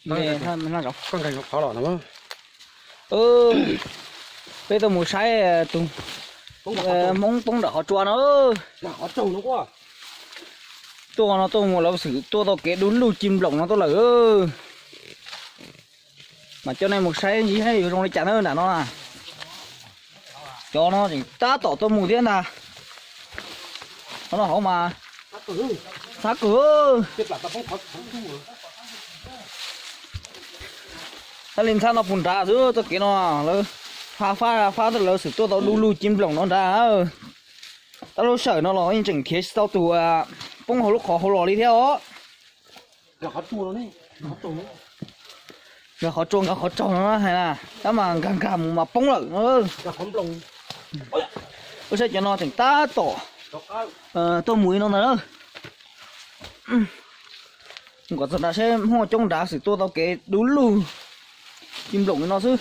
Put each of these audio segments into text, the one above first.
Koj nkaig qhov los no. Peb tuaj mus saib tus Hmoob poob nram qhov tsua no. Tuaj no tuaj mus lawv xwm tuaj tau kev dub lug ci nploom no tuaj lawm. Mas coj nej mus saib ntsis yuav zoo li cas na nram no na. Cov no tseem tab tom tuaj mus thiab ntag. Qhov no hauv mas xav kawg. Tab li ntxhab no puag nrad xwb txoj kev no lawv ha fab ha fab lawv xwm tuaj tau dub lug ci nploom no nrad. Tab lub sij hawm no los yeej tseem khiav tsis tau tus poob hauv lub qhov hauv los li thiab os. Nkag qhov tsua nkag qhov tsaug no hais na, tab mas nkag nkag mus mas poob lawm. Ua saib cov no tseem tab tom tuaj mus li no ntag na. Kom txog nrad seb Hmoob coob nrad xwm tuaj tau kev dub lug ci nploom li no xwb.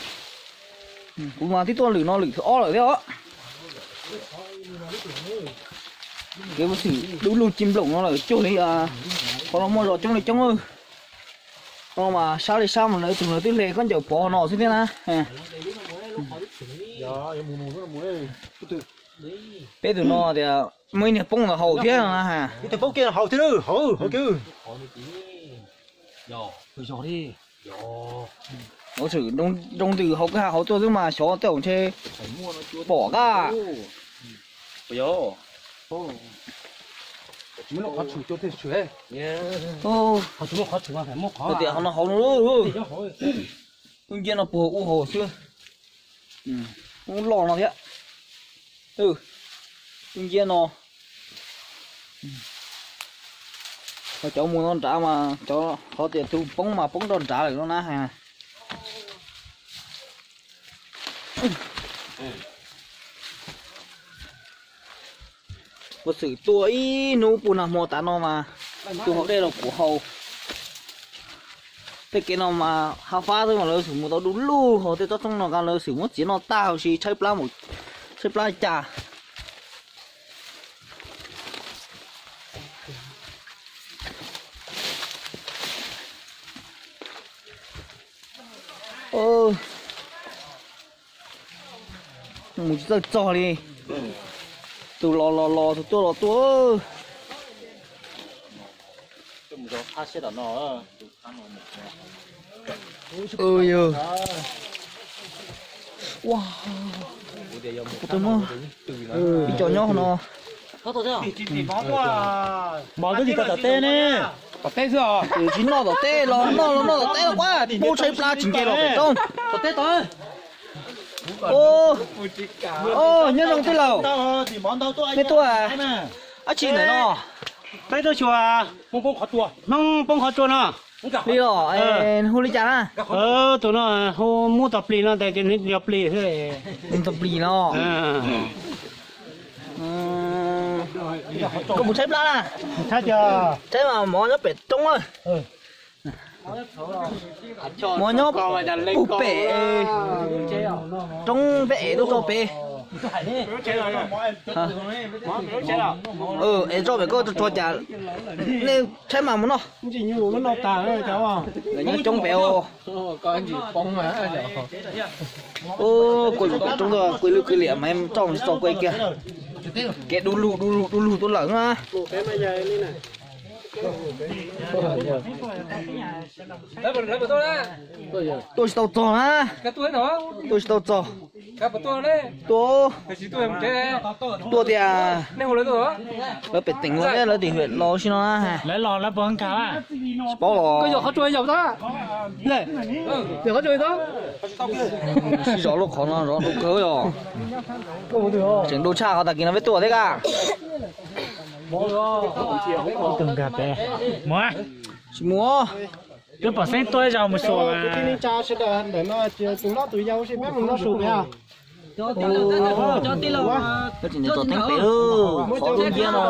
Kuv mas twb tuaj lwm no lwm thib ob lawm thiab os. Kev ua xwm dub lug ci nploom no lawm cuag li qhov no muaj zos coob li coob. Qhov no mas sab li sab mas lawv tus lawv twb hle khaub ncaws pov no xwb thiab na. Peb tus no tias muaj ib niag poob ntawd haus thiab no na. Ua tshwm nroo ntws hauv kwj ha hauv tuaj xwb mas xyov tej zaum ntshe pom qab. Tias qhov no hauv no, ub nciab no puag ub hauv xwb. Ub loj no thiab. Ub nciab no. Cov mus no nrad mas cov qhov tias tus poob mas poob nrog nrad lawm no na. Ua xwm tuaj ib hnub puag nag hmo tav no mas tus haus dej los kuv haus. Tej kev no mas ha fab xwb mas lawv xwm mus tau du lug hauv tej tsob roob no, lawv xwm muab txiav noj tag huv si tshaib plab mus, tshaib plab cas. Mus tsis txawj txog li. Tus los los los, tus tuaj los tuaj. Yog, kuv twb muab ib co nyob no. Mov twb tsis tau tom teb ne. Tom teb xwb os. Tsis noj tom teb los noj los noj tom teb los quab, pub tshaib plab tsis nce los pem roob. Nyob zoo tij laug, nej tuaj dab tsi ntawm no? Peb tuaj xyuas Hmoob poob qhov tsua no. Li los hu li cas na? Tus no hu Muab Tog Plis no, tes yog Plis xwb. Muab Tog Plis no. Koj puas tshaib plab na? Tshaib mas mov nyob pem roob. Mov nyob puag pem roob, peb ev tuaj tso pem. Ev tso pem koj tso cas, nej tshaib mas mus noj. Nyob coob pem os. Kuj lub roob, kuj lub kwj liam mas tso tso kuj kiag. Kev du lug du lug du lug tuaj lawm na. Tuaj tsis tau txog na. Tuaj tsis tau txog. Tuaj, tuaj tias lawv pem teem los thiab, lawv tim hwm los si no na. Tsis paub los. Sib zov lub qhov no zov zoo kawg yog. Tseem du tshaj qhov tag kis no peb tuaj thiab ka. Tsis mus. Twb pom xeeb tuaj ib zaug mus xyuas. Tus no tus yau si peb mus noj su pem. Tsis nws tom teeb pem, qhov dub nciab no.